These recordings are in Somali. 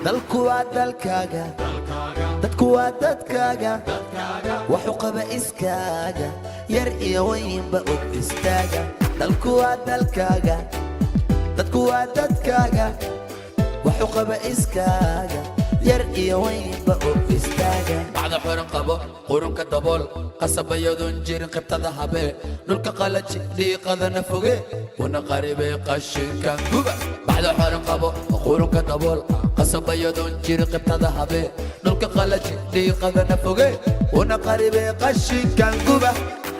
Dalku waa dalkaaga, dadku waa dadkaaga, waxu qaba iskaaga, yar iyo weynba og istaaga. Dalku waa dalkaaga, dadku waa dadkaaga, waxu qaba iskaaga, yar iyo weynba og istaaga. Bacda xiran qabo, qurunka dabool, qasabayadoon jirin qibtada habee, dhulka qalaji, dhiiqadana foge, una qaribay qashinkan guba. Bacda xiran qabo, qurunka dabool, qasabayadoon jirin qibtada habee, dhulka qalaji, dhiiqadana foge, una qaribay qashinkan guba.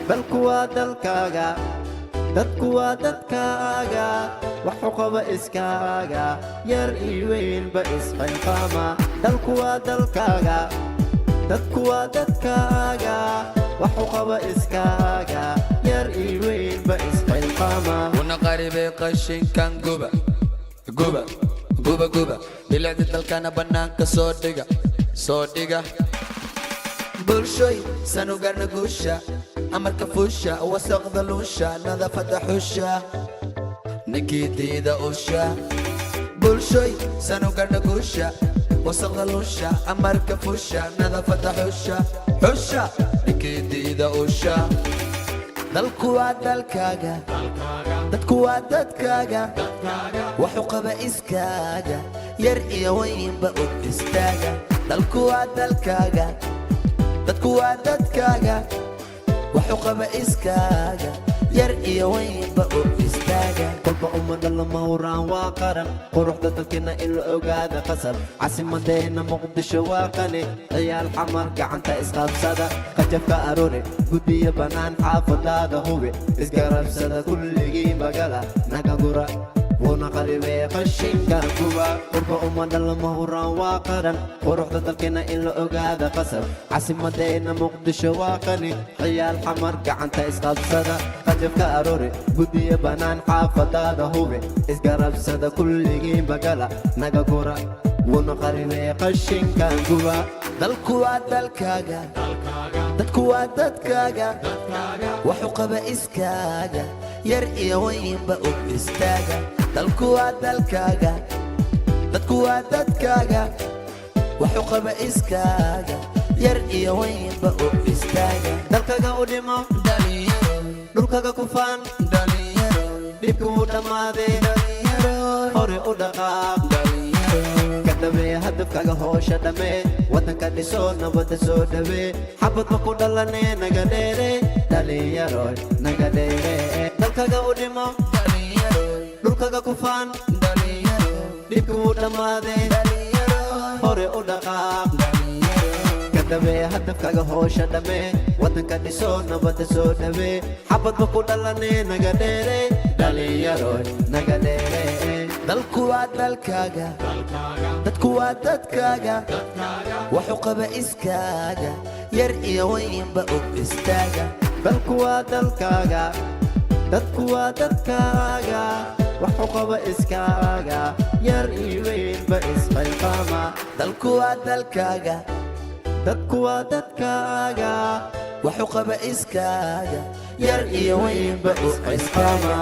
Dalku waa dalkaaga, dadku waa dadkaaga, waxu qaba iskaaga, yar iyo weynba isxilqaama. Dalku waa dalkaaga, dadku waa dadkaaga, waxu qaba iskaaga, yar iyo weynba isxilqaama. Una qaribay qashinkan guba, guba, guba, guba. Bilicda dalkana bannaanka soo dhiga, soo dhiga. Bulshoy, sanugarna guusha, amarka fuusha, wasaqda luusha, nadaafadda xusha, Ninkii diida usha. Bulshoy, sanugarna guusha, wasaqda luusha, amarka fuusha, nadaafadda xusha, xusha, Ninkii diida usha. Dalku waa dalkaaga, dadku waa dadkaaga, waxu qaba iskaaga, yar iyo weynba og istaaga. Dalku waa dalkaaga, dadku waa dadkaaga, waxu qaba iskaaga, yar iyo weynba og istaaga. Kolba ummadda lama huraan waa qaran, quruxda dalkeena in la ogaada qasab. Casimadeenna Muqdisho waa qani, ciyaal Xamar gacanta isqabsada. Qajafka aroore, guddiya bannaan, xaafadaada hubi, isgarabsada kulligii magala naga gura, wuuna qaribee qashinka guba. Qurba ummadda lama huraan waa qaran, quruxda dalkeena in la ogaada qasab. Casimadeenna Muqdisho waa qani, ciyaal Xamar gacanta isqabsada. Qajafka aroore, guddiya bannaan, xaafadaada hubi, isgarabsada kulligii magala naga gura, wuuna qaribee qashinka guba. Dalku waa dalkaaga, dadku waa dadkaaga, waxu qaba iskaaga, yar iyo weynba og istaaga. Dalku waa dalkaaga, dadku waa dadkaaga, waxu qaba iskaaga, yar iyo weynba og istaaga. Dalkaga u dhimo, dhulkaga ku faan, dhibka wuu dhammaadee, hore u dhaqaaq, ka dhabee hadafkaga, hoosha dhammee, waddanka dhiso, nabadda soo dhawee. Xabadba ku dhalanee, naga dheere dhalinyaroy, naga dheere. Dalkaga u dhimo, dhulkaga ku faan, dhibka wuu dhammaadee, hore u dhaqaaq, ka dhabee hadafkaga, hoosha dhammee, waddanka dhiso, nabadda soo dhawee. Xabadba ku dhalanee, naga dheere dhalinyaroy, naga dheere. Dalku waa dalkaaga, dadku waa dadkaaga, waxu qaba iskaaga, yar iyo weynba og istaaga. Dalku waa dalkaaga, dadku waa dadkaaga, waxu qaba iskaaga, yar iyo weynba isxilqaama. Dalku waa dalkaaga, dadku waa dadkaaga, waxu qaba iskaaga, yar iyo weynba og istaaga.